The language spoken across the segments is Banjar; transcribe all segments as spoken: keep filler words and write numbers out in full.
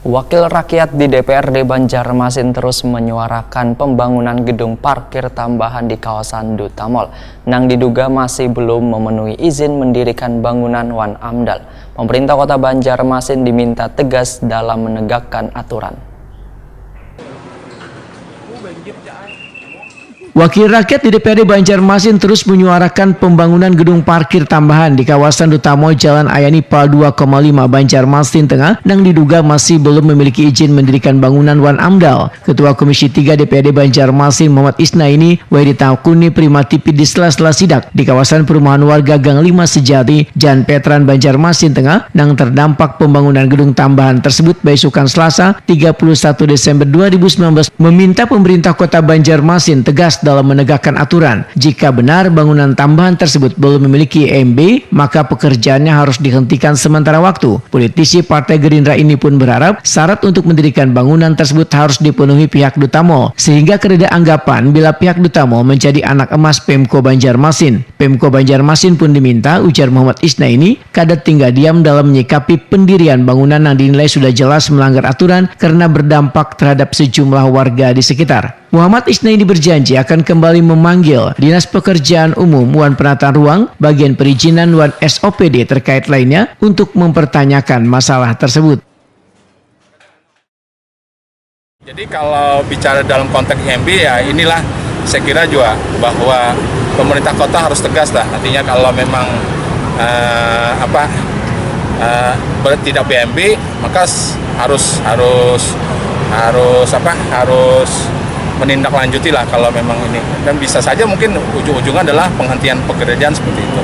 Wakil rakyat di D P R D Banjarmasin terus menyuarakan pembangunan gedung parkir tambahan di kawasan Duta Mall, nang diduga masih belum memenuhi izin mendirikan bangunan wan amdal. Pemerintah Kota Banjarmasin diminta tegas dalam menegakkan aturan. Wakil rakyat di D P R D Banjarmasin terus menyuarakan pembangunan gedung parkir tambahan di kawasan Duta Mall Jalan Ayani Pal dua koma lima Banjarmasin Tengah nang diduga masih belum memiliki izin mendirikan bangunan wan amdal. Ketua Komisi tiga D P R D Banjarmasin Muhammad Isna ini wae ditakuni Prima T V di sela-sela sidak di kawasan perumahan warga Gang lima Sejati, Jalan Petran Banjarmasin Tengah nang terdampak pembangunan gedung tambahan tersebut baisukan Selasa tiga puluh satu Desember dua ribu sembilan belas meminta pemerintah Kota Banjarmasin tegas dalam menegakkan aturan. Jika benar bangunan tambahan tersebut belum memiliki M B, maka pekerjaannya harus dihentikan sementara waktu. Politisi Partai Gerindra ini pun berharap syarat untuk mendirikan bangunan tersebut harus dipenuhi pihak Duta Mall, sehingga kereda anggapan bila pihak Duta Mall menjadi anak emas Pemko Banjarmasin. Pemko Banjarmasin pun diminta, ujar Muhammad Isna ini, kada tinggal diam dalam menyikapi pendirian bangunan yang dinilai sudah jelas melanggar aturan karena berdampak terhadap sejumlah warga di sekitar. Muhammad Isna ini berjanji akan kembali memanggil Dinas Pekerjaan Umum wan Penataan Ruang, bagian perizinan wan S O P D terkait lainnya untuk mempertanyakan masalah tersebut. Jadi kalau bicara dalam konteks M B ya inilah saya kira juga bahwa pemerintah kota harus tegas lah. Artinya kalau memang eh, apa eh, ber- tidak B M B maka s- harus harus harus apa harus menindaklanjuti lah kalau memang ini dan bisa saja mungkin ujung-ujungnya adalah penghentian pekerjaan seperti itu.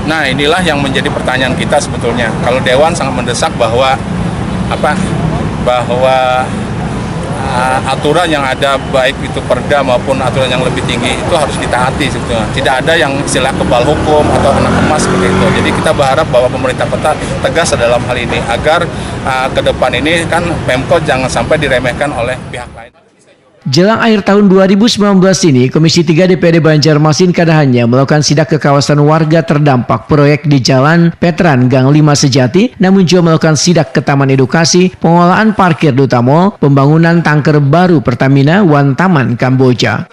Nah inilah yang menjadi pertanyaan kita sebetulnya. Kalau Dewan sangat mendesak bahwa apa bahwa uh, aturan yang ada baik itu perda maupun aturan yang lebih tinggi itu harus ditaati sebetulnya. Tidak ada yang istilah kebal hukum atau anak emas seperti itu. Jadi kita berharap bahwa pemerintah kota tegas dalam hal ini agar uh, ke depan ini kan Pemkot jangan sampai diremehkan oleh pihak lain. Jelang akhir tahun dua ribu sembilan belas ini, Komisi tiga D P R D Banjarmasin kada hanya melakukan sidak ke kawasan warga terdampak proyek di Jalan Petran Gang lima Sejati, namun juga melakukan sidak ke Taman Edukasi, pengolahan parkir Duta Mall, pembangunan tanker baru Pertamina, wan Taman Kamboja.